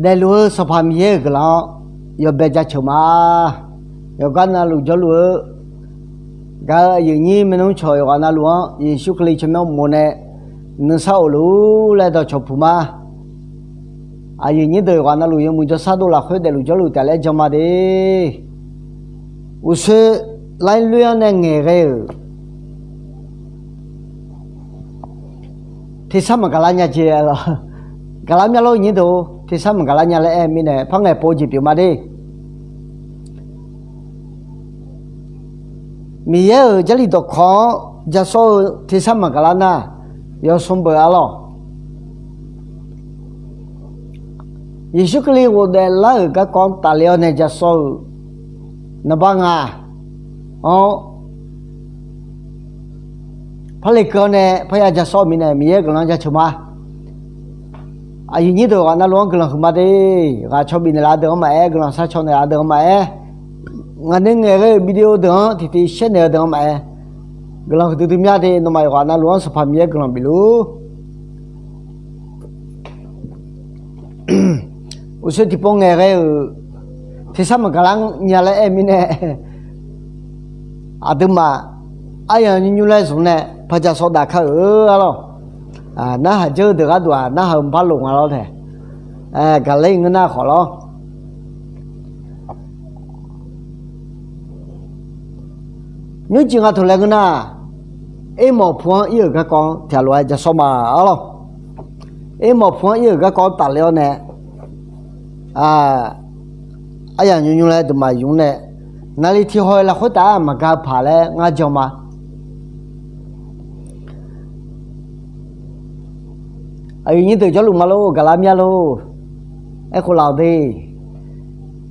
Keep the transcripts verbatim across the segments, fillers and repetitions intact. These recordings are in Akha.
Daefluf-eu Sanqpaq Miqyaer-euq guiqlanq-anr yawbae jaceuq ma. Yawqgar navluf jawrluf-eu gaq-eu aqyuif nyir maernmr cawq yawqghaq navluf-anr Yeqsur Kali tsawrmyanr uqmov nae nuisar of luf-ur laer dawqcawq puq ma. Aqyuif nyir deuq yawqghaq navluf yawmuiq jawrshar dov lafkhoer daefluf jawrluf taef laer jan ma de. Uqshoe laer loer-anr nae ngaeqghae-euq tersar maqgaqlar nya jeq-a lawq. Gaqlar mya lawr nyir deuq-or, tersar maqgaqlar nya laer aer-eu mirnae par ngaeq pov-eu jeq pyeuf ma de. Miqyaer-euq Jarlif dawqkawq-anr jasawr-eu tersar maqgaqlar nar, yawsanr beuq-a lawq. Yeqsur Kali ghofdaef lar-euq garkawv-anr tafle-awr nae jasawr-eu naqbar nga-anr parle keuv-awr nae parya jasawr-eu mirnae Miqyaer guiqlanq jaceuq ma. Aqyuif nyir deuq ghaq navluf-anr guiqlanq huiqma de. Ghaq caw bifnaeq laf deuq-anr maqaer, guiqlanq sharcaw naeq laf deuq-anr maqaer, ngaq nae ngaeqghae-euq video deuq-anr tiqtiv shaernaeq-eu deuq-anr maqaer, guiqlanq huiqdui dui mya de. Nawmaf yawqghaq navluf-anr Sanqpaq Miqyaer guiqlanq bifluf-ur. Uqshoe tiqpov ngaeqghae-euq tersar maqgaqlar nya laer aer-eu mirnae, aqduimaf aryamq nymr nymr laer zmq nae par jasawr dav kar-euq-a lawq. Narhaq dzeur-eu deuq gharduq-aq narhaq-eu mqbar loq nga lawr tae, gaqler-iq ngeur nar khawf lawr. Nymrcif nga taq laer ngeur nar, Ermawf pu-anr ir-euq garkawv-anr tiq ghaq lof-aer jasawr ma-a lawq. Ermawf pu-anr ir-euq garkawv-anr tafle-awr nae, aryamq nymr nymr laer deuqmaq yumr nae, naqli tiqhaw-eu lafkhoer taf-aer maqga-eu paq laer ngar jan ma. Aqyuif nyir deuq jawrluf ma lor, gaqlar mya lor. Aerkhof laf-awq de.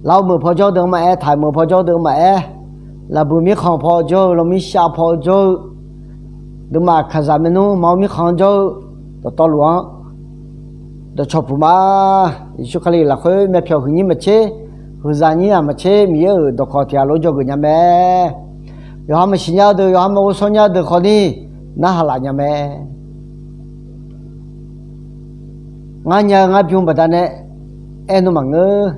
Laf-eu meuq paw jawr-eu deuq-anr maqaer, taq-euq meuq paw jawr-eu deuq-anr maqaer, laqbuiq mirkhanq paw jawr-eu, lanmir shav paw jawr-eu, deuqmaq kaqzaq maernmr ma-eu mirkhanq-anr jawr-eu dawqtawvluf-anr dawqcawq puq ma. Yeqsur Kali lafkhoer myavpyawq huiq nyir maqtser, huiqzaq nyir-aq maqtser, Miqyaer-euq dawqkawq tiq ghaq lof jawrgeuf nya mae. Yawqha maqsiq nya-eu deuq, yawqha maqghovshaw nya-eu deuq khawfni narhaq laf nya mae. Ngar nya-eu ngar bym baqdanae aernar maqngeur.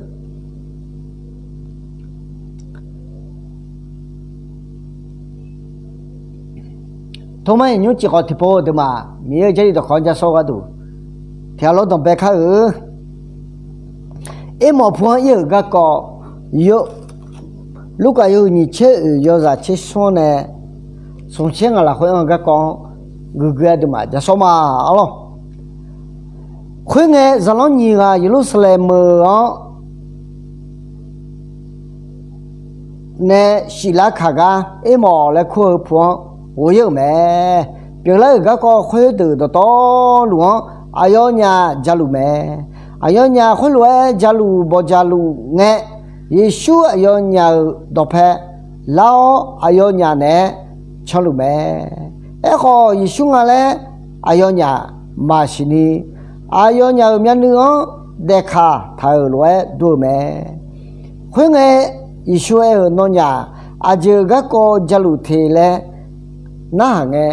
Tormar-iq nymrcif khawf tiqpov deuqmaq Miqyaer-euq Jarlif dawqkawq-anr jasawr-eu gharduq tiq ghaq lof danqbae kar-eu. Ermawf pu-anr ir-euq garkawv, Lurkaf yawhuiq nyiq tser oeq yawzaq tser smr-anr nae smq tser ngaq lafkhoer anr-eu garkawv-anr guiqgui-a deuqmaq jasawr ma-a lawq. Khoerngae, zaqlanr nyiq ghaq Yeqlursaqlaeq meuq-anr nae shiflar kaq gar Ermawf laer kur-eu pu-anr ghof-ir-euq mae. Pyeuflar-euq garkawv khoerdeuq dawqtawvluf-anr aqyawfnyaf jaluf mae. Aqyawfnyaf khoerlof-aer jaluf bawqdzaq luf ngae, Yeqsur aqyawfnyaf-euq dawqpae lar-awr aqyawfnyaf naeq-aer canluf mae. Aerkhawf, Yeqsur nga laer aqyawfnyaf maqsiq ni, aqyawfnyaf-euq myavnuiv-anr daeqkaq taq-euq lof-aer dur-eu mae. Khoerngae, Yeqsur aer-euq, Nawnyaf aqjeq-euq garkawv jaluf te laer narhaq ngae,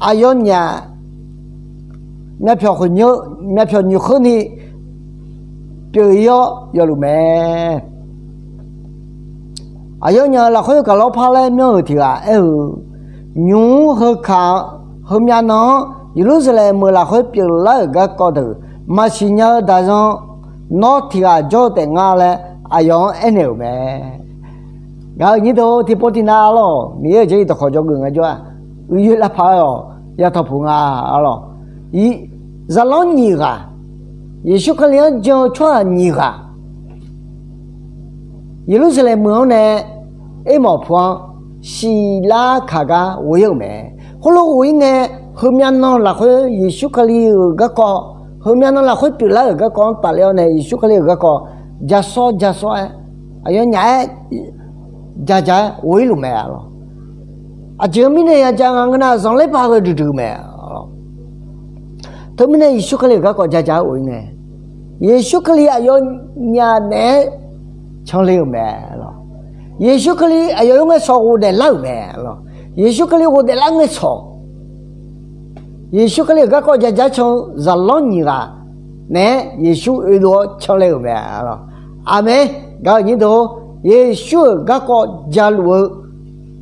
aqyawfnyaf myavpyawq khoeq nymr, myavpyawq nyiq khoerni pyeuf-ir-awr yawfluf mae. Aqyawfnyaf-euq lafkhoer gaqlawr par laer myanr-euq tiq ghaq aer-eu, Nymq-mr heukaq-anr, heumyav nan-anr Yeqlursaqlaeq meuq lafkhoer pyeuflar-euq garkawv deuq maqsiq nya-eu daqyan, nawr tiq ghaq jawr-eu taef nga laer aqyawf-anr aernaeq-euq mae. Gaq-euq nyir deuq tiqpov tiqnav lawq, Miqyaer-euq Jarlif dawqkawq jawrgeuf ngaejawr-aq, uiqyoer lavpaq-aer-awq yatawq puq nga-a lawq. Zaqlanr nyiq ghaq, Yeqsur Kali-anr jan-eu tsawrhaq nyiq ghaq, Yeqlursaqlaeq meuq-anr nae Ermawf pu-anr shiflar kaq gar ghof-ir-euq mae. Khoerlof ghof-ir ngae, heumyav nan lafkhoer Yeqsur Kali-euq garkawv, heumyav nan lafkhoer pyeuflar-euq garkawv-anr tafler-awr nae Yeqsur Kali-euq garkawv jasawr jasawr-aer, aqyawfnyaf-aer jaja-aer ghof-ir luf mae-a lawq. Aqjeq-eu mirnae yaja nga ngeur nar, zanqler paq ghae duidui mae-a lawq. Teumirnae Yeqsur Kali-euq garkawv jaja-aer ghof-ir ngae, Yeqsur Kali aqyawfnyaf naeq-aer canler-euq mae-a lawq. Yeqsur Kali aqyawf-anr ngae sawq ghofdaef lar-euq mae-a lawq. Yeqsur Kali ghofdaef lar ngae sawq, Yeqsur Kali-euq garkawv jaja can-eu zaqlanr nyiq ghaq naeq-aer Yeqsur oedov-awr canle-euq mae. Aqmeq. Gaq-euq nyir deuq-or, Yeqsur-euq garkawv jaluf-eu,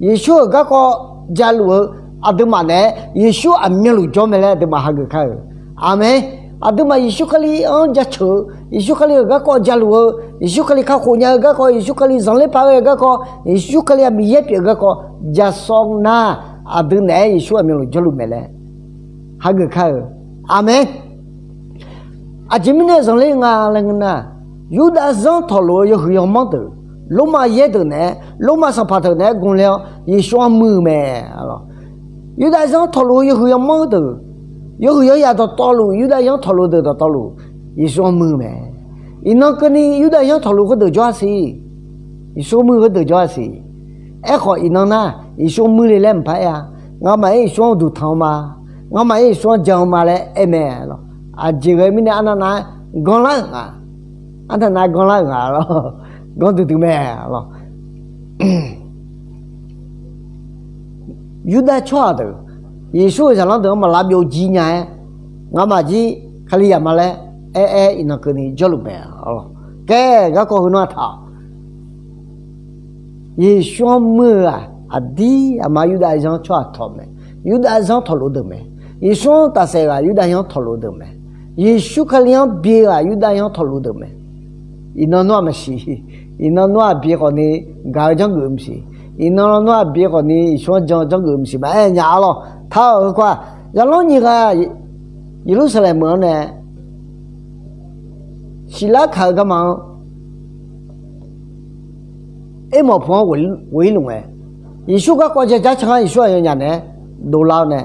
Yeqsur-euq garkawv jaluf-eu aqduimaf naeq-aer Yeqsur aqmyanluf jawr mae laer aqduimaf hageuf kar-euq. Aqmeq. Aqduimaf Yeqsur Kali-anr jaceuq-eu, Yeqsur Kali-euq garkawv jaluf-eu, Yeqsur Kali kakhof nya-eu garkawv, Yeqsur Kali zanqler paq-eu garkawv, Yeqsur Kali-aq Miqyaer pyeuf-eu garkawv jasawr nar, aqdui naeq-aer Yeqsur aqmyanluf jawrluf mae laer hageuf kar-euq. Aqmeq. Aqjeq mirnae zanqler nga laer ngeur nar, Yurdav zanr tawqlof-eu yawhuiq yawmanr deuq, Lormav yaer deuq naeq-aer, Lormav sanqpaq deuq naeq-aer gmler-awr Yeqsur-anr muir-eu mae. Yurdav zanr tawqlof-eu yawhuiq yawmanr deuq, yawhuiq yawyaq dawqtawvluf, Yurdav zanr tawqlof deuq dawqtawvluf, Yeqsur-anr muir-eu mae. Iqnan keuvni Yurdav zanr tawqlof khoerdeuq jawr-a siq. Yeqsur muir khoerdeuq jawr-a siq. Aerkhawf iqnan nar, Yeqsur muir le laer maqpar aer-a. Ngamaf-aer Yeqsur-anr uqduq tanq-eu ma. Ngamaf-aer Yeqsur-anr jan-eu ma laer aer mae. Aqjeq ghae mirnae arnavnav-aer ganrlar-euq nga. Arnavnav-aer ganrlar-euq nga lawr. Ganr duidui mae lawr. Yurdav tsawrhaq deuq, Yeqsur-euq zaqlanr deuq-anr maqlar byovjir nya-aer, ngamaf jir Kalizaq ma laer aer-aer iqnan keuvni jawrluf mae. Kaer garkawv heu nar taq-awq. Yeqsur-anr muir-eu-aq, aqdir aqma Yurdav zanr tsawrhaq tawq mae. Yurdav zanr tawqlof deuq mae. Yeqsur-anr tafsaef-eu-aq, Yurdav zanr tawqlof deuq mae. Yeqsur Kali-anr bye-eu-aq, Yurdav zanr tawqlof deuq mae. Iqnan nawr-aq maqsiq. Iqnan nawr-aq bye khawfni gaq-eu janrgeuf maqsiq. Iqnan nawr-aq bye khawfni Yeqsur-anr jan-eu janrgeuf maqsiq ma aer nya-a lawr. Taq-awq heu kawv-aq, zaqlanr nyiq ghaq Yeqlursaqlaeq meuq-anr nae siqlar kaq-eu garma-anr Ermawf pu-anr ghof-ir luf ngae, Yeqsur garkawv ja jar can-a. Yeqsur aqyawfnyaf naeq-aer dovlar-awr nae,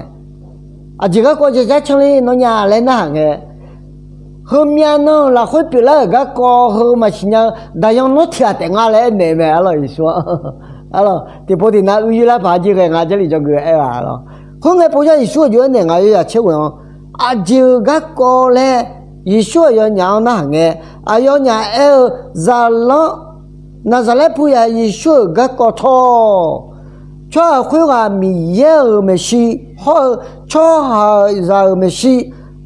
aqjeq garkawv ja jar canler nawnyaf laer narhaq ngae, heumyav nan-euq lafkhoer pyeuflar-euq garkawv heu maqsiq nya-eu daqyan nawr tiq ghaq taef nga laer aernaeq mae. Arlawq Yeqsur-anr, arlawq tiqpov tiqnav uir yoerlar paq-aer jir ghae nga Jarlif jawrgeuf aer-eu-aq lawr. Khoerngae povjar Yeqsur aqjox aernaeq nga, yawyaq tser ghoe-anr, aqjeq-euq garkawv laer Yeqsur aqyawfnyaf-anr narhaq ngae, aqyawfnyaf aer-eu, Zaqlanr, Naqzaqlaer puyaq Yeqsur-euq garkawv tawr-awq. Tsawrhaq khoerghaq Miqyaer-euq maeqshi hawr-eu tsawrhaqzaq-euq maeqshi,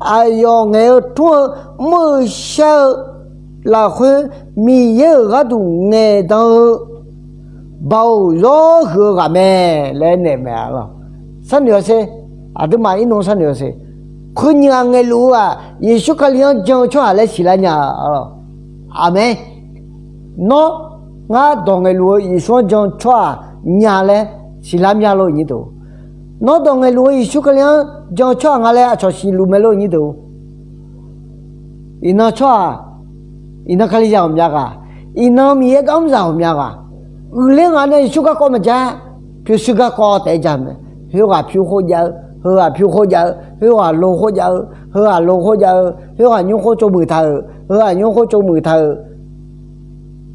aqyawf ngaeq-eu tmr-eu mr-eu shar-eu lafkhoer Miqyaer-euq gharduq ngaeqdan-eu Baoq yawr huiq-eu ghaq mae laer naeq mae. Arlawq sharnoeq-awr sher, aqduimaf irnmr sharnoeq-awr sher. Khoer nyiq ghaq ngaeqluf-eu-aq, Yeqsur Kali-anr jan-eu tsawrhaq laer siqlar nya-a. Aqmeq. Nawr ngar dawq ngaeqluf-eu Yeqsur-anr jan-eu tsawrhaq nya laer siqlar mya lor nyir deuq. Nawr dawq ngaeqluf-eu Yeqsur Kali-anr jan-eu tsawrhaq nga laer aqcawq siqluf mae lor nyir deuq. Iqnan tsawrhaq, iqnan Kalizaq ghawqmya ghaq, iqnan Miqyaer garmr zaq ghawqmya ghaq, uiqler nga nae Yeqsur garkawv maqja, pyurshuir garkawv taef-aer ja mae. Khoerghaq pyur khoerjav-eu, heughaq pyur khoerjav-eu, khoerghaq lo khoerjav-eu, heughaq lo khoerjav-eu, khoerghaq nymr khoer tsovmuiq taq-euq, heughaq nymr khoer tsovmuiq taq-euq,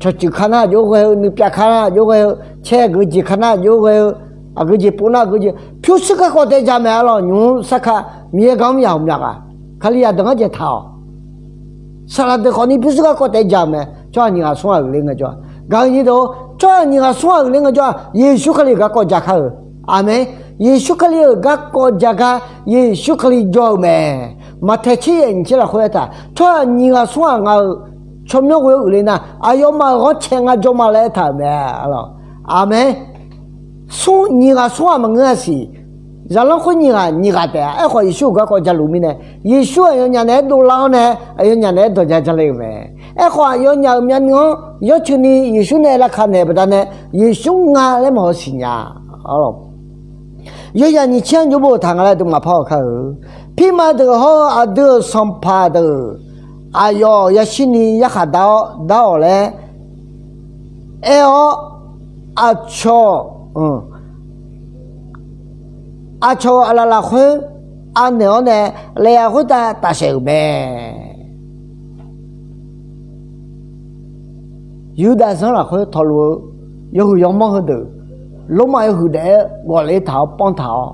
cawqcuiv ka nar aqjox ghae-eu, nuipyav ka nar aqjox ghae-eu, caer aqgeujeq ka nar aqjox ghae-eu, aqgeujeq pov nar aqgeujeq, pyurshuir garkawv taef-aer ja mae. Arlawq nymq-mr sarkar Miqyaer garmr yaq ghawqmya ghaq, Kalizaq deuq-anr jaeq taq-awq. Saqlaq deuq khawfni pyurshuir garkawv taef-aer ja-eu mae. Tsawrhaq nyiq ghaq smr ghaq uiqler ngaejawr-a, gaq-eu nyir deuq, tsawrhaq nyiq ghaq smr ghaq uiqler ngaejawr-a, Yeqsur Kali-euq garkawv ja kar-euq. Aqmeq. Yeqsur Kali-euq garkawv ja gar Yeqsur Kali jawr-eu mae. Maqtaeq tser yaef nyiq tser lafkhoer aertaq, tsawrhaq nyiq ghaq smr ghaq nga-eu tsawrmyanr ghoe-awr uiqler nar, aqyawfmaf-euq ghanrcae ngar jawr ma laer aertaq-euq mae. Arlawq, aqmeq. Smr nyiq ghaq smr ghaq maqngeur-a siq. Zaqlanr khoer nyiq ghaq nyiq ghaq taef-a. Aerkhawf Yeqsur-euq garkawv jaluf mirnae, Yeqsur aqyawfnyaf naeq-aer dovlar-awr nae, aqyawfnyaf naeq-aer dawq ja jale-euq mae. Aerkhawf aqyawfnyaf-euq myavnuiv-anr yawcoeni Yeqsur nae lavka naeq baqdanae, Yeqsur nga laer maqhaw siqnya. Yawyaq nyiq tser-anr jov boftaq nga laer aqduimaf par-awq kar-eu. Pirma deuq hawr-eu aqdui-euq sanqpaq deuq aqyawf yashirni yarkhaq dar-awr dar-awq laer aer-awr, aqcawq, aqcawq-euq aqlaf lafkhoer anaeq-awr nae laeq-a khoertav tafsaef-euq mae. Yurdav zanr lafkhoer tawqluf-eu yawhuiq yawmanr heudeuq, Lormav yawhuiq daef-aer ghawqler taq-awr panr taq-awr,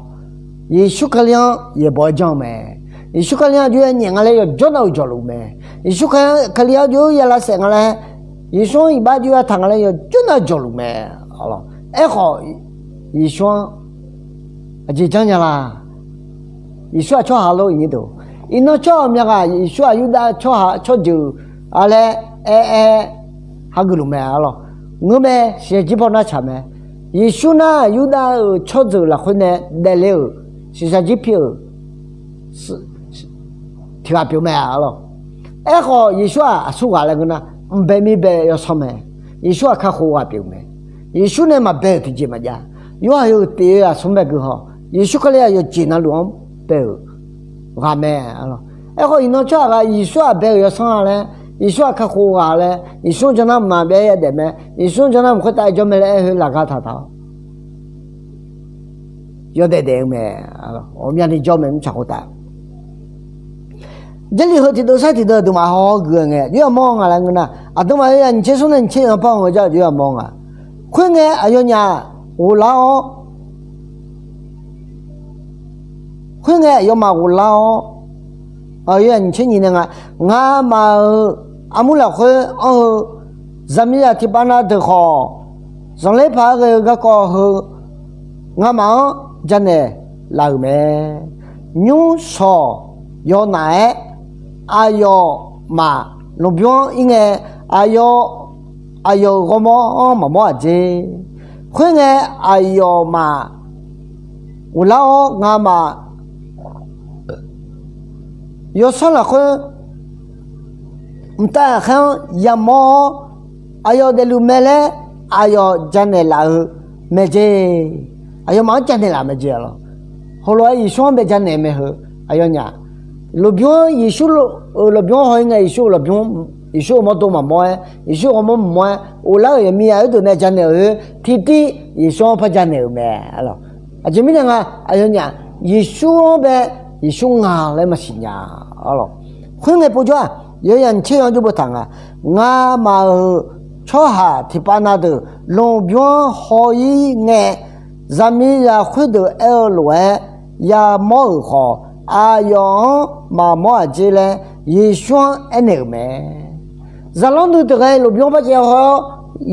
Yeqsur Kali-anr yaeqbawq-aer janr-eu mae. Yeqsur Kali-anr aqjox-aer nyaef nga laer yawqjawr nav-euq jawqluf mae. Yeqsur Kali-anr aqjox-aer ya lavsaef nga laer, Yeqsur-anr iqbax aqjox-aer taq nga laer yawqjawr nav jawqluf mae. Aerkhawf, Yeqsur-anr aqjeq janrnya la? Yeqsur-aq tsawrhaq lor, iqnyir deuq. Iqnan tsawrhaq myaq ghaq Yeqsur-aq Yurdav tsawrhaq tsawrjeuq-a laer aer-aer hageuf luf mae arlawq. Ngeurmae, shiqshaq jir paw nar tsaq mae. Yeqsur nar Yurdav-euq tsawrjeuq lafkhoer nae daefle-euq shiqshaq jir pi-euq tiq ghaq pyeuf mae arlawq. Aerkhawf Yeqsur-aq aqsur ghaq laer ngeur nar, mqbae mirbae yawsanr mae. Yeqsur-aq kakhof ghaq pyeuf mae. Yeqsur nae maqbae-euq tiqjeq maqjav. Yorhaq heu tif-eu aqsmr bae gui haw. Yeqsur Kali-aq yawqjeq navluf-anr bae-euq ghaq mae. Aerkhawf iqnan tsawrhaq ghaq Yeqsur-aq bae-euq yawsanr-a laer, Yeqsur-aq kakhof ghaq laer, Yeqsur-anr jan nar mqmaq bae-aer yadaef mae, Yeqsur-anr jan nar mq khoertav jawr mae laer aer heu laqga taq taq-awr yawdaef daef-eu mae. Ghawqmyani jawr mae mrtsaq khoertav. Jarlif heu tiqdeuv sar tiqdeuv aqduimaf haw-awr gui-eu ngae, yawr yamawr nga laer ngeur nar, aqduimaf yawzaq nyiq tser smr nae nyiq tser yaeq-anr par-anr-eu jar-eu yawr yamawr nga. Khoerngae aqyawfnyaf ghoflar-awr, khoerngae aqyawfmaf ghoflar-awr, yawzaq nyiq tser nyiq nae nga, ngamaf-euq armur lafkhoer anr-eu zaqmiqzaq tiqpav na deuq khawf, zanqler paq-aer ghae-eu garkawv heu ngamaf-anr janaeq laf-euq mae. Nymr shawq yawnaf-aer aqyawfmaf lmqbymr-anr ir ngae, aqyawf, aqyawf-euq ghawrmawr-anr maqmawr-aq jer. Khoerngae aqyawfmaf ghoflar-awr ngamaf yawsanr lafkhoer mqtav ghaqkhaer-anr yamawr-awr, aqyawf daefluf mae laer aqyawf janaeq laf-eu mae jer. Aqyawfmaf-anr janaeq laf mae jer arlawq. Heulof-aer Yeqsur-anr bae janaeq mae heu. Aqyawfnyaf lmqbymr-anr, Yeqsur-euq lmqbymr-anr haw-ir ngae, Yeqsur-euq lmqbymr, Yeqsur-euq mawrdo maqmawr-aer, Yeqsur-euq ghawrmawr maqmawr-aer ghoflar-euq yaqmiqzaq khoerdeuq nae janaeq-euq heu tiqtiv Yeqsur-anr par janaeq-euq mae arlawq. Aqjeq mirnae nga, aqyawfnyaf Yeqsur-anr bae, Yeqsur nga laer maqsiq nya arlawq. Khoerngae povjawr-aq, yawzaq nyiq tser yaeq-anr jawr boftaq nga, ngamaf-euq tsawrhaq tiqpav na deuq lmqbymr-anr haw-ir ngae, zaqmiqzaq khoerdeuq aer-eu lof-aer yamawr-euq khawf, aqyawf-anr maqmawr-aq jer laer Yeqsur-anr aernaeq-euq mae. Zaqlanr nuideuq ghae lmqbymr-anr par caev haw-awr,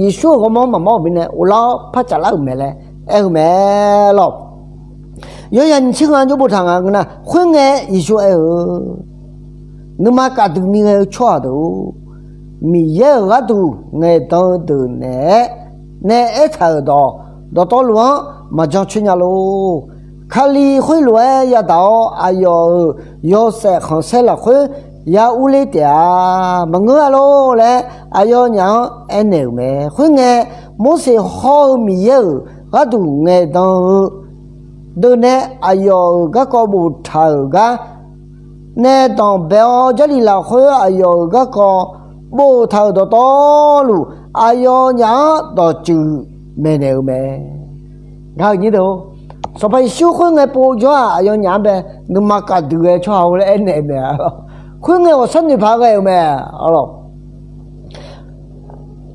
Yeqsur-euq ghawrmawr-anr maqmawr-euq mirnae ghoflar-awr par caflar-euq mae laer aer-eu mae lawq. Yawzaq nyiq tser nga jawr boftaq nga ngeur nar, khoerngae Yeqsur aer-eu, nuima kafdui ni ghae-eu tsawrhaq deuq-or, Miqyaer-euq gharduq ngaeqdan-eu deuq naeq-aer nae aertaq-euq dawq dawqtawvluf-anr maqjan coer nya lor. Kali khoerlof-aer yadaq-awr aqyawf-euq yawshaef khanqsaer lafkhoer ya urler taef-a. Maqngeur-a lor laer aqyawfnyaf-anr aernaeq-euq mae. Khoerngae, Morseq hawr-eu Miqyaer-euq gharduq ngaeqdan-eu deuq nae aqyawf-euq garkawv boftaq-euq gar nae danqbae-awr, Jarlif lafkhoer aqyawf-euq garkawv boftaq-euq dawqtawvluf, aqyawfnyaf-anr dawqtsuif maeqnaeq-eu mae. Gaq-euq nyir deuq-or, Sanqpaq Yeqsur khoerngae povjawr-aq, aqyawfnyaf-anr bae nuima kafdui ghae-eu tsawrhaq-or laer aernaeq mae arlawq. Khoerngae ghawqshar noeqpaq ghae-euq mae arlawq.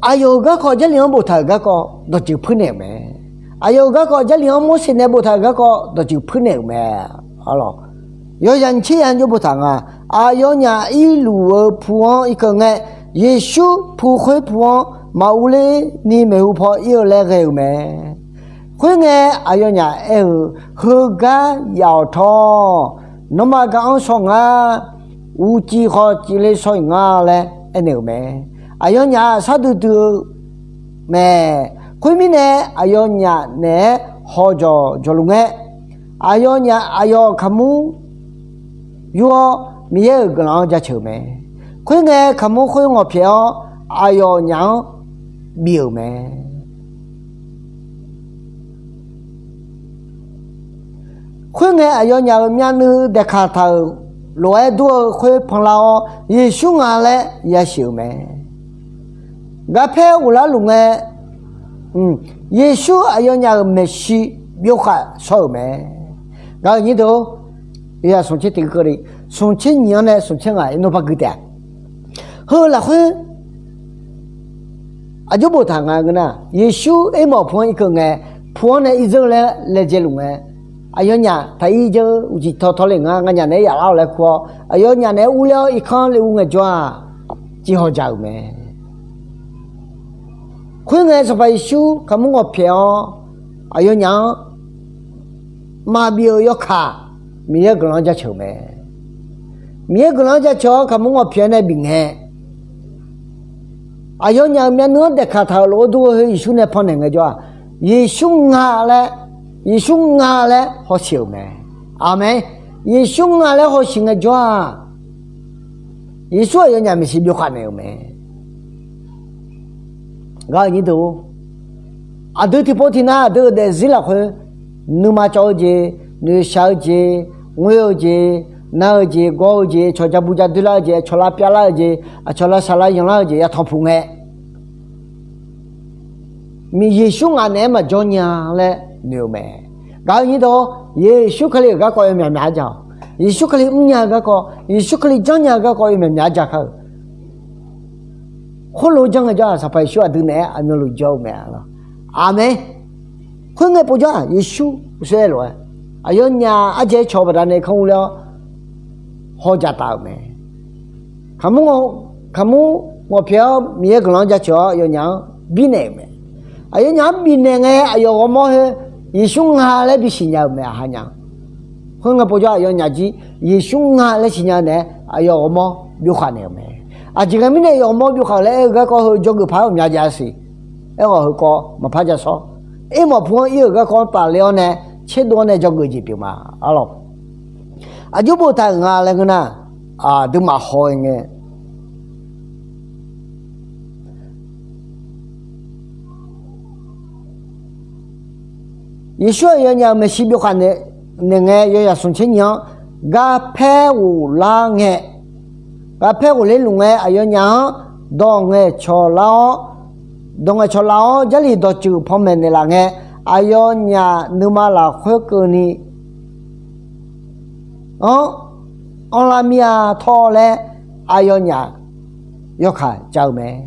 Aqyawf-euq garkawv, Jarlif-anr boftaq-euq garkawv dawqtsuif puirnaeq-euq mae. Aqyawf-euq garkawv, Jarlif-anr Morseq nae boftaq-euq garkawv dawqtsuif puirnaeq-euq mae arlawq. Yawzaq nyiq tser yaeq-anr jawr boftaq nga, aqyawfnyaf irluf-eu pu-anr irkeuv ngae, Yeqsur pu khoer pu-anr maq urler ni maeqhu paw ir-eu laer ghae-euq mae. Khoerngae aqyawfnyaf aer-eu, Heugar yaf-awq tawr. Nawmaf gaq-anr shaw nga. Uqcif khawf cifle shaw-iq nga laer aernaeq-euq mae. Aqyawfnyaf shardui dui-eu mae. Khoermirnae, aqyawfnyaf naeq-aer hawjawq jawqluf ngae, aqyawfnyaf aqyawf kaqmur yur-awr, Miqyaer-euq guiqlanq-anr jaceuq-euq mae. Khoerngae, kaqmur khoer ngawqpyaeq-awr, aqyawfnyaf-anr bif-euq mae. Khoerngae, aqyawfnyaf-euq myavnuiv daeqkaq taq-euq lof-aer dur-eu khoer panlar-awr, Yeqsur nga laer yasiq-euq mae. Garpaer ghoflar luf ngae, Yeqsur aqyawfnyaf-euq maeqshi byov khaf shawr-euq mae. Gaq-euq nyir deuq-or, yaq smq tser tiq keuvle, smq tser nyiq-anr nae smq tser ngaq-anr nawr par gui taef-a. Heu lafkhoer aqjox boftaq nga ngeur nar, Yeqsur Ermawf pu-anr irkeuv ngae, pu-anr nae irdzeur laer laejae luf ngae, aqyawfnyaf taq ir dzeur uqcif taw tawle nga, nganyaf naeq-aer yaflar-awq laer kur-awr, aqyawfnyaf naeq-aer urler-awr irkanr le ur ngaejawr-aq, cifhaw jaq-euq mae. Khoerngae, Sanqpaq Yeqsur kaqmur ngawqpyaeq-awr, aqyawfnyaf-anr maqbif-euq yawkaq, Miqyaer guiqlanq-anr jaceuq-euq mae. Miqyaer guiqlanq-anr jaceuq-awr kaqmur ngawqpyaeq-aer nae bifngae, aqyawfnyaf-euq myavnuiv-anr daeqkaq taq-euq lof-aer dur-eu heu Yeqsur nae pannaeq ngaejawr-aq, Yeqsur nga laer, Yeqsur nga laer hawshiq-euq mae. Aqmeq. Yeqsur nga laer hawshiq ngaejawr-aq, Yeqsur aqyawfnyaf maeqshi byovkhaq naeq-euq mae. Gaq-eu nyir deuq-or, aqdui tiqpov tiqnav aqdui-euq daefzir lafkhoer, nuima cawv-eu jeq, noeqshaq-eu jeq, ngoer-eu jeq, nar-eu jeq, gawr-eu jeq, cawq ja bu ja doerlar-eu jeq, aqcawq lavpyav lar-eu jeq, aqcawq lavshaq lavyanq lar-eu jeq ya tanqpuq ngae, Miqyaer Yeqsur ngaq naeq-aer maqjawr nya laer noeq-eu mae. Gaq-eu nyir deuq-or, Yeqsur Kali-euq garkawv yawmyaq myaq-a ja-awq. Yeqsur Kali mrnya-eu garkawv, Yeqsur Kali janrnya-eu garkawv yawmyaq myaq-a ja kar-eu. Khoerlof-aer janr ngaejawr-aq, Sanqpaq Yeqsur aqdui naeq-aer aqmyanluf jawr-eu mae. Aqmeq. Khoerngae povjawr-aq, Yeqsur uqshoe aer lof-aer, aqyawfnyaf arjaev-aer cawq-eu baqdanae kanr ur ler-awr, haw jaq taf-euq mae. Kaqmur, kaqmur ngawqpyaeq-awr Miqyaer guiqlanq-anr jaceuq-awr aqyawfnyaf-anr birnaeq-euq mae. Aqyawfnyaf-anr bifnaeq ngae aqyawf ghawrmawr heu Yeqsur nga laer bisiq nya-euq mae, aqha nya. Khoerngae povjawr aqyawfnyaf jir Yeqsur nga laer siqnya-eu naeq-aer aqyawf ghawrmawr byovkhaq naeq-euq mae. Aqjeq ghae mirnae aqyawf ghawrmawr byovkhaq-euq laer aer-eu garkawv heu jawrgeuf paq-aer ghawqmya jav siq. Aerkhawf heukawv maqpar ja shawr. Ermawf pu-anr ir-euq garkawv-anr tafler-awr nae tserdov-awr nae jawrgeuf jeq pyeuf ma. Arlawq, aqjox boftaq-euq nga laer ngeur nar, aqduimaf haw-eu ngae, Yeqsur aqyawfnyaf-euq maeqshi byovkhaq naeq ngae, yawzaq smq tser nyiq-anr garpaer ghoflar ngae, garpaer ghofler luf ngae, aqyawfnyaf-anr dawq ngaeqcawq lar-awr, dawq ngaeqcawq lar-awr, Jarlif dawqtsuif panmaeq naeqlaf ngae, aqyawfnyaf nuima lafkhoer keuvni anr, anrlar mir-a tawr laer, aqyawfnyaf yawkaq cav-eu mae.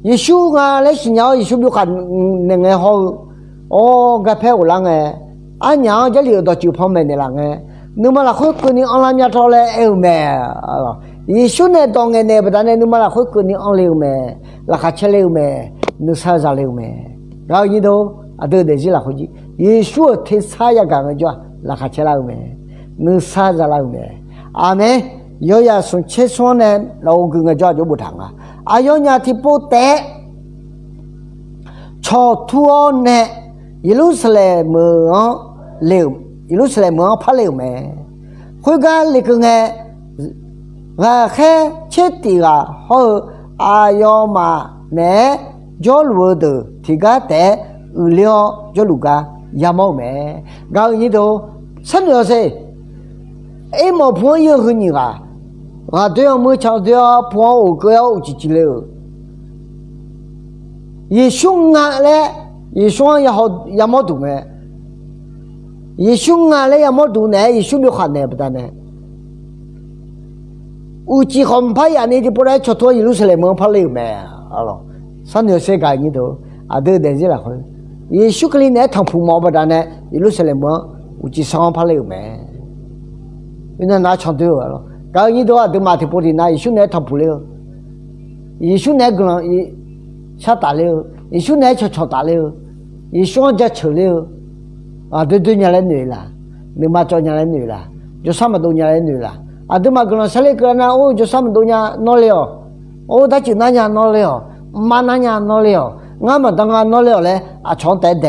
Yeqsur nga laer siqnya-awr Yeqsur byovkhaq naeq ngae hawr-eu, awr, garpaer ghoflar ngae, arnyaf-anr Jarlif-euq dawqtsuif panmaeq naeqlaf ngae, nuima lafkhoer keuvni anrlar mir-a tawr laer aer-eu mae. Yeqsur nae dawq ngaeqnaeq-eu baqdanae nuima lafkhoer keuvni anrle-eu mae. Laqkhaq caerle-eu mae. Nuisar zale-eu mae. Gaq-eu nyir deuq-or, aqdui-euq daefzir lafkhoer jir Yeqsur-euq tersar yagaq ngaejawr-aq laqkhaq caerlar-eu mae. Nuisar zalar-eu mae. Aqmeq. Yawzaq smq tser smr-anr nae lafov gui ngaejawr aqjox boftaq nga. Aqyawfnyaf tiqpov taef-aer cawqtur-awr nae, Yeqlursaqlaeq meuq-anr le-euq, Yeqlursaqlaeq meuq-anr parle-euq mae. Khoergar lekeuv ngae, ghaqkhaer tser tif ghaq hawr-eu aqyawfmaf naeq-aer jawrluf-eu deuq tiqgar taef-aer uiqler-awr jawrluf gar yamawr-euq mae. Gaq-eu nyir deuq-or, sharnoeq-awq sher. Ermawf pu-anr ir-eu heu nyiq ghaq, ghaqdoer-anr muir can doer-awr pu-anr of keuv-awr uqcif cifle-euq, Yeqsur nga laer, Yeqsur-anr yamawr duq ngae, Yeqsur nga laer yamawr duq naeq-aer Yeqsur byovkhaq naeq-eu baqdanae, uqcif khawf mqpar yaf ni tiqpov taef-aer cawqtur-awr Yeqlursaqlaeq meuq-anr parle-euq mae. Sharnoeq-awq sher gaq-eu nyir deuq-or, aqdui-euq daefzir lafkhoer Yeqsur Kali naeq-aer tanqpuq mawf-eu baqdanae Yeqlursaqlaeq meuq-anr uqcif sanr-anr parle-euq mae. Uqcif sanr-anr parle-euq mae. Gaq-eu nyir deuq-or, aqduimaf tiqpov tiqnav Yeqsur naeq-aer tanqpuq ler-eu, Yeqsur naeq-aer guiqlanq shar taf ler-eu, Yeqsur naeq-aer cawqcawq taf ler-eu, Yeqsur-anr jaceuq ler-eu, aqdoer doer nya laer noeq laq, nuima cawv nya laer noeq laq, jawrshar maqdov nya laer noeq laq. Aqduimaf guiqlanq sharler keuv-a nar, or, jawrshar maqdov nya nawr le-awq, or, darcif nar nya nawr le-awq, mqma nar nya nawr le-awq, ngar maqdan nga nawr le-awq laer aqcawq-anr taef-aer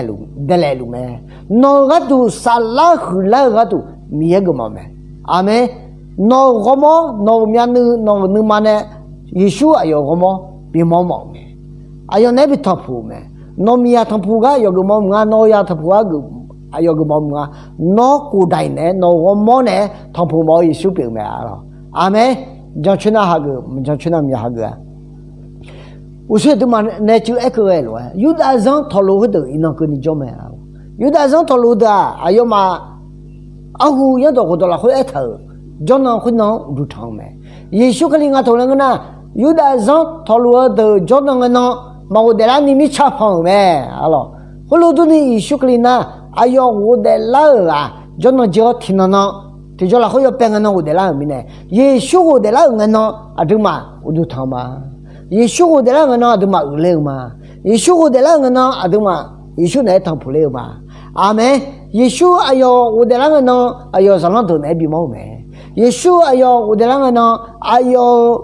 daeqlaeq luf mae. Nawq-euq gharduq saflar huiqlar-eu gharduq Miqyaer geufmawf-eu mae. Aqmeq. Nawq-euq ghawrmawr, nawq-euq myavnuiv, nawq-euq nuima nae Yeqsur aqyawf ghawrmawr bimawr mawf-euq mae. Aqyawf naeq-aer bi tanqpuq-euq mae. Nawq miqyaq tanqpuq gar aqyawf geufmawf mq nga, nawq-eu yaq tanqpuq gar aqyawf geufmawf mq nga. Nawr khofdaiq naeq-aer, nawq-euq ghawrmawr naeq-aer tanqpuq mawf-eu Yeqsur pyeuf-eu mae, arlawq. Aqmeq. Jan coer nar hageuf, jan coer nar maqya hageuf-a. Uqshoe aqduimaf nae cuiv aer keuv ghae lof-aer, Yurdav zanr tawqlof khoerdeuq iqnan keuvni jawr mae. Yurdav zanr tawqlof deuq-aq, aqyawfmaf arhu yanrdawq ghofdawq lafkhoer aertaq-euq jawrnan khoernan-anr uqduq tanq-eu mae. Yeqsur Kali nga taq laer ngeur nar, Yurdav zanr tawqlof-eu deuq jawrnan ngae nan maqghof daeflar ni mirtsa pan-euq mae, arlawq. Khoerlof durni Yeqsur Kali nar, aqyawf ghofdaeflar-euq ghaq jawrnan jir-awr tiqnan nan tiqjawr lafkhoer yawpae ngae nan ghofdaeflar-euq mirnae, Yeqsur ghofdaeflar-euq ngae nan aqduimaf uqduq tanq-eu ma. Yeqsur ghofdaeflar-euq ngae nan aqduimaf uiqler-eu ma. Yeqsur ghofdaeflar-euq ngae nan aqduimaf Yeqsur naeq-aer tanqpuq ler-eu ma. Aqmeq. Yeqsur aqyawf ghofdaeflar ngae nan aqyawf zaqlanr deuq naeq-aer bimawr-eu mae. Yeqsur aqyawf ghofdaef lar ngae nan, aqyawf-euq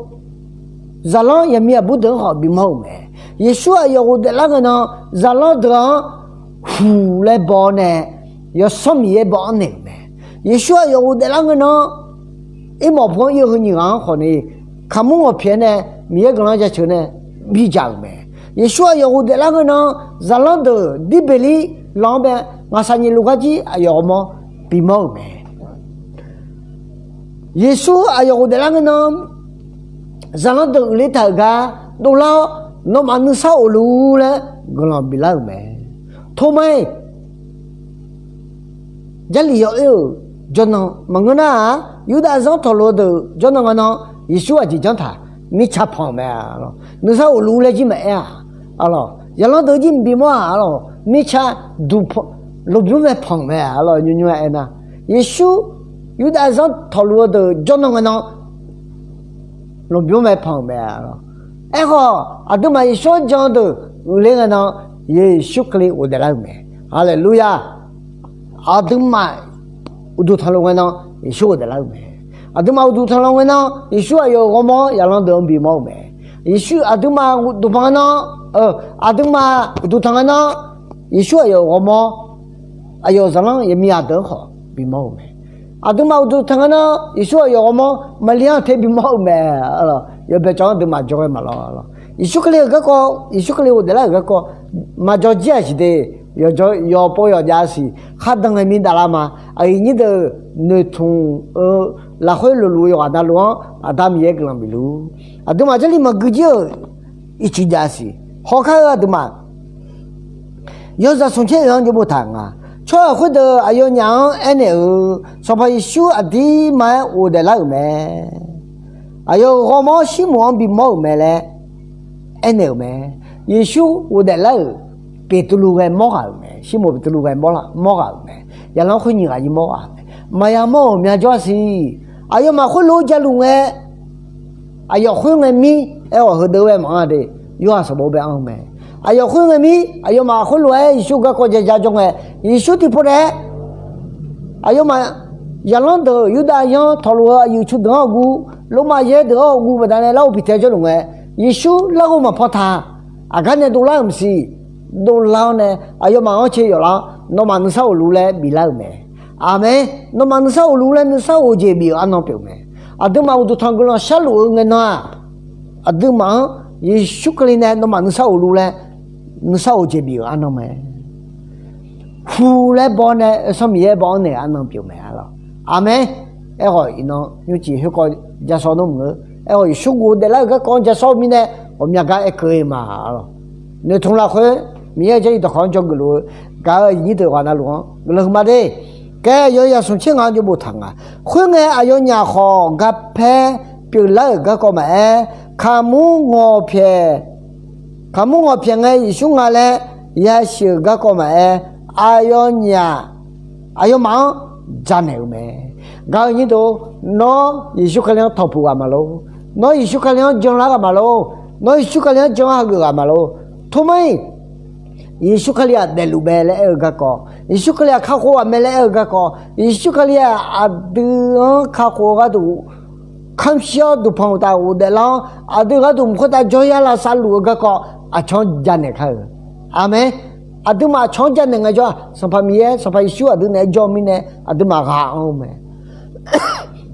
zaqlanr yaqmiq aqbur deuq-anr khawf bimawr-euq mae. Yeqsur aqyawf ghofdaef lar ngae nan, zaqlanr deuq-anr huq laer baw-awr nae, Yawsanr Miqyaer baw-anr naeq-euq mae. Yeqsur aqyawf ghofdaef lar ngae nan, irmawf pu-anr ir-eu heu nyiq ghaq-anr khawf ni, kaqmur ngawqpyaeq-aer nae Miqyaer guiqlanq jaceuq nae bidzaq-euq mae. Yeqsur aqyawf ghofdaef lar ngae nan, zaqlanr deuq dirbeq lir lan-anr bae ngaqshaq nyiq luf gar jir aqyawf ghawrmawr bimawr-euq mae. Yeqsur aqyawf ghofdaef lar ngae nan, zaqlanr deuq uiqler taq-euq gar dovlar-awr, nawmaf nuisar of luf-ur laer guiqlanq biflar-euq mae. Tormaer Jarlif yawoer-euq jawrnan maqngeur nar-aq, Yurdav zanr tawqluf-eu deuq jawrnan ngae nan, Yeqsur aqjeq janr taq, mirtsa panq-euq mae. Nuisar of luf-ur laer jir maqaer-aq, arlawq, zaqlanr deuq jir mqbif mawr-aq, arlawq, mirtsa duq lmqbymr mae panq-euq mae, arlawq, nymrnymr-aer aernar, Yeqsur Yurdav zanr tawqluf-eu deuq jawrnan ngae nan, lmqbymr mae panq-euq mae, arlawq. Aerkhawf, aqduimaf Yeqsur-anr jan-eu deuq uiqler ngae nan, Yeqsur Kali ghofdaef lar-euq mae. Haleluya! Aqduimaf uqduq tanqluf ngae nan, Yeqsur ghofdaef lar-euq mae. Aqduimaf uqduq tanqluf ngae nan, Yeqsur aqyawf-euq ghawrmawr zaqlanr deuq-anr bimawr-euq mae. Yeqsur aqduimaf uqduq tanq ngae nan, aqduimaf uqduq tanq ngae nan, Yeqsur aqyawf-euq ghawrmawr, aqyawf-euq zaqlanr yaqmiq aqdeuq-anr khawf bimawr-euq mae. Aqduimaf uqduq tanq ngae nan, Yeqsur aqyawf ghawrmawr Maqlir-anr ter bimawr-euq mae. Arlawq, yawbae cawv-anr aqduimaf jawr ghae maqlawr, arlawq. Yeqsur Kali-euq garkawv, Yeqsur Kali ghofdaef lar-euq garkawv maqjawr jir-aq siq de. Yawqjawr yawpov yawqjav siq khardan ngae mir davlar ma. Aqyuif nyir deuq noeqtmq-eu lafkhoer lofluf-eu yawqghaq navluf-anr Aqda Miqyaer guiqlanq bifluf-ur. Aqduimaf Jarlif maqgui jir-euq ircuf jav siq. Hawkar-eu aqduimaf yawzaq smq caer oeq-anr jawr boftaq nga. Tsawrhaq khoerdeuq aqyawfnyaf-anr aernaeq-euq, Sanqpaq Yeqsur aqdirma-aer ghofdaef lar-euq mae. Aqyawf-euq ghawrmawr Sirmoq-anr bimawr-euq mae laer aernaeq-euq mae. Yeqsur ghofdaef lar-euq Beqtuvluv ghae mawr ghaq-euq mae. Sirmoq Beqtuvluv ghae mawr ghaq-euq mae. Zaqlanr khoer nyiq ghaq jir mawr ghaq-euq mae. Maqya mawr-euq myavjawr-a siq. Aqyawfmaf khoerlof-aer jaluf ngae, aqyawf khoerngae mir, aerkhawf heudeuq-aer bae maqanr-a de. Yorhaq sanqbof bae anr-eu mae. Aqyawf khoerngae mir, aqyawfmaf khoerlof-aer Yeqsur garkawv ja ja jawr ngae, Yeqsur tiqpov daef-aer aqyawfmaf zaqlanr deuq Yurdav zanr tawqluf-eu aqyuif cu deuq-anr guv, Lormav yaer deuq-anr guv baqdanae larghov piqtae jawrluf ngae, Yeqsur larghov maqpan taq. Aqgar nae dovlar-euq maqsiq. Dovlar-awr nae aqyawfmaf-anr cae yawflar-awr, nawmaf nuisar of luf-ur laer biflar-euq mae. Aqmeq. Nawmaf nuisar of luf-ur laer nuisar of-eu jeq bif-euq arnan pyeuf mae. Aqduimaf uqduq tanq guiqlanq sharluf-eu ngae nan-aq, aqduimaf-anr Yeqsur Kali nae nawmaf nuisar of luf-ur laer nuisar of-eu jeq bif-euq arnan mae. Hu laer baw nae Yawsanr Miqyaer baw-anr naeq-euq arnan pyeuf mae, arlawq. Aqmeq. Aerkhawf iqnan nymrcif khoerkawv ja sawr nmr-eu, aerkhawf Yeqsur ghofdaef lar-euq garkawv-anr ja sawr-eu mirnae ghawqmya gar aerkeuv-eu ma, arlawq. Noeqtmq lafkhoer Miqyaer-euq Jarlif dawqkawq-anr dzawgeuf luf-eu gaq-euq aqyuif nyir deuq ghaq navluf-anr guiqlanq huiqma de. Kae, yawzaq smq caer ngaq-anr jawr boftaq nga. Khoerngae aqyawfnyaf khawf garpaer pyeuflar-euq garkawv maqaer, kaqmur ngawqpyaeq, kaqmur ngawqpyaeq ngae Yeqsur nga laer yasiq-euq garkawv maqaer, aqyawfnyaf aqyawfmaf-anr janaeq-euq mae. Gaq-euq nyir deuq, nawr Yeqsur Kali-anr tanqpuq ghaq maqlor. Nawr Yeqsur Kali-anr janlar ghaq maqlor. Nawr Yeqsur Kali-anr jan hageuf ghaq maqlor. Tormar-iq, Yeqsur Kali-aq daefluf mae laer aer-eu garkawv, Yeqsur Kali-aq kakhof ghaq mae laer aer-eu garkawv, Yeqsur Kali-aq aqdui-anr kakhof-eu gharduq kamq shir-awr duqpanq uqtaf ghofdaef lar-awr, aqdui gharduq mq khoertav jawryar lavsav luf-eu garkawv aqcawq-anr janaeq kar-euq. Aqmeq. Aqduimaf aqcawq-anr janaeq ngaejawr-aq, Sanqpaq Miqyaer, Sanqpaq Yeqsur aqdui naeq-aer jawr-eu mirnae aqduimaf ghaq anr-eu mae.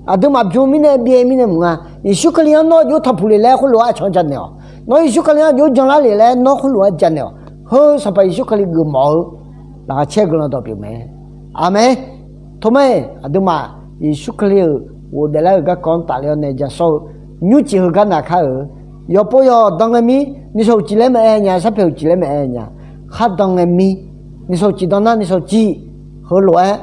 Aqduimaf bym-eu mirnae byaev mirnae maqnga. Yeqsur Kali-anr nawr aqjox tanqpuq le laer khoerlof-aer aqcawq-anr janaeq-awq. Nawr Yeqsur Kali-anr aqjox janlar le laer nawr khoerlof-aer janaeq-awq. Heu Sanqpaq Yeqsur Kali geufmawf-eu laqkhaq caer-eu guiqlanq dawq pyeuf mae. Aqmeq. Tormar-iq, aqduimaf Yeqsur Kali-euq ghofdaef lar-euq garkawv-anr tafle-awr nae ja sawr-eu nymrcif heugar naq kar-euq. Yawqpov yawq dan ngae mir, nishawq uqcif laer maqaer nya, sarpaeq uqcif laer maqaer nya. Khardan ngae mir, nishawq uqcif dan nar nishawq uqcif heulof-aer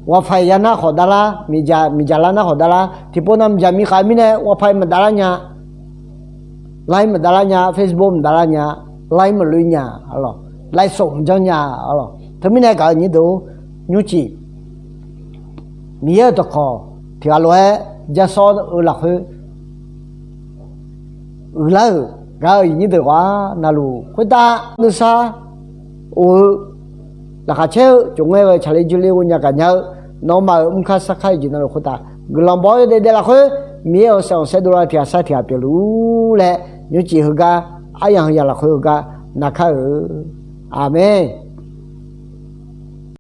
waqpaq ya nar khawf davlar, miqdzaq miqdzaq lar nar khawf davlar, tiqpov nav miqdzaq miqkhav mirnae waqpaq-iq maqdavlar nya, line maqdavlar nya, Facebook maqdavlar nya, line maqloe nya, arlawq, line sof maqjanr nya, arlawq. Teumirnae gaq-euq nyir deuq-or, nymrcif Miqyaer-euq dawqkawq tiq ghaq lof-aer ja sawr-eu lafkhoer uiqlar-euq gaq-euq aqyuif nyir deuq ghaq navluf khoertav nuisar of-eu laqkhaq caer-eu cofngaer ghae tsaqler dzoerler ghovnya gaqnya-eu nawmaf-euq mrkar sarkar-eu jeq navluf khoertav guiqlanq baw-awr yawdaef daef lafkhoer, Miqyaer-euq saeq anq saerdov lar tiq ghaq sar tiq ghaq pyeufluf-ur laer, nymrcif heugar, aryamq heuya lafkhoer heugar narkar-euq. Aqmeq.